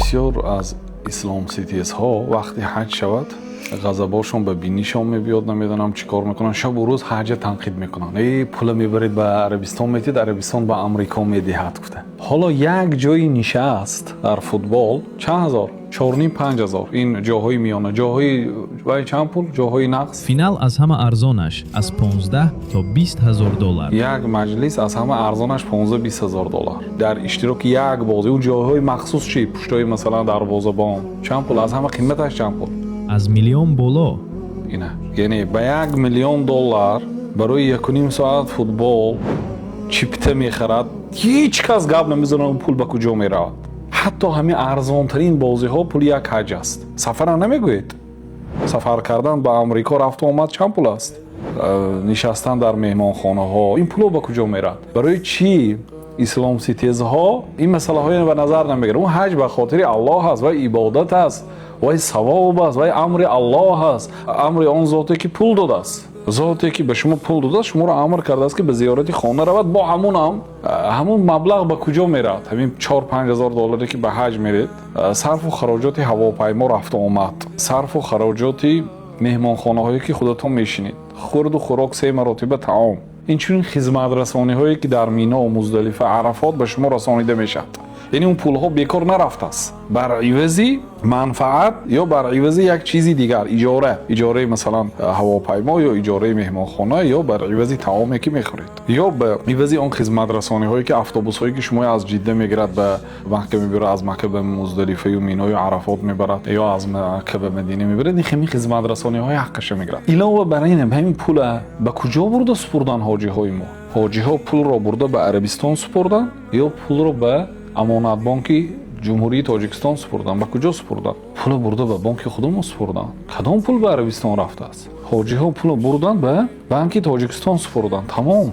Бисёр аз исломситезҳо вақти ҳаҷ шавад, ғазабошон ба бинишон мебиёд, намедонам чӣ кор мекунанд, шабу рӯз ҳаҷа танқид мекунанд. Э, пула мебаред, ба Арабистон метиҳед, Арабистон ба Амрико медиҳад, гуфта. Ҳоло як ҷои нишаст дар футбол чанд ҳазор? Чорним, 5 ҳазор. Ин ҷоҳои миёна, ҷоҳои вай чанд пул? Ҷоҳои нақс. Финал аз ҳама арзонаш аз 15 то 20 ҳазор доллар. Як маҷлис аз ҳама арзонаш 15-20 ҳазор доллар дар иштироки як бозӣ. Он ҷойҳои махсус чӣ, пуштои, масалан, дарвозабон чанд пул? Аз ҳама қиматаш чанд пул? Аз миллион боло. Ина, яъне ба 1 миллион доллар барои 1,5 соат футбол чипта мехарад. Ҳеҷ кас гап намезанад, он пул ба куҷо меравад. Ҳатто ҳамин арзонтарин бозиҳо пули як ҳаҷ аст. Сафара намегӯед. Сафар кардан ба Амрико, рафту омад чанд пул аст? Нишастан дар меҳмонхонаҳо, ин пулҳо ба куҷо меравад? Барои чӣ исломситезҳо ин масъалаҳоро ба назар намегиранд? Он ҳаҷ ба хотири Аллоҳ аст, вай ибодат аст, вай савоб аст, вай амри Аллоҳ аст, амри он зоте, ки пул додааст. Зоте, ки ба шумо пул додааст, шуморо амр кардааст, ки ба зиёрати хона равад. Бо ҳамунам ҳамун маблағ ба куҷо меравад? Ҳамин 4-5 ҳазор долларе, ки ба ҳаҷ меред, сарфу хароҷоти ҳавопаймо, рафту омад, сарфу хароҷоти меҳмонхонаҳое, ки худатон мешинед, хӯрду хӯрок, се маротиба таом, инчунин хизматрасониҳое, ки дар Мино, Муздалифа, Арафот ба шумо расонида мешавад. Яъне он пулҳо бекор нарафтааст, бар ивази манфаат ё бар ивази як чизи дигар, иҷора, иҷораи, масалан, ҳавопаймо ё иҷораи меҳмонхона, ё бар ивази таоме, ки мехӯред, ё ба ивази он хизматрасониҳое, ки автобусҳое, ки шумо аз Ҷидда мегирад, ба Макка мебарад, аз Макка ба Муздалифаю Миною Арафот мебарад ё аз Макка ба Мадина мебарад, ин ҳамин хизматрасониҳои ҳаққаша мегирад. Илова бар ин, ҳамин пула ба куҷо бурда супурданд ҳоҷиҳои мо? Ҳоҷиҳо пулро бурда ба Арабистон супурданд ё пулро ба Амонатбонки Ҷумҳурии Тоҷикистон супурданд? Ба куҷо супурданд? Пула бурда ба бонки худамон супурданд. Кадом пул ба Арабистон рафтааст? Ҳоҷиҳо пула бурданд, ба банки Тоҷикистон супурданд, тамом.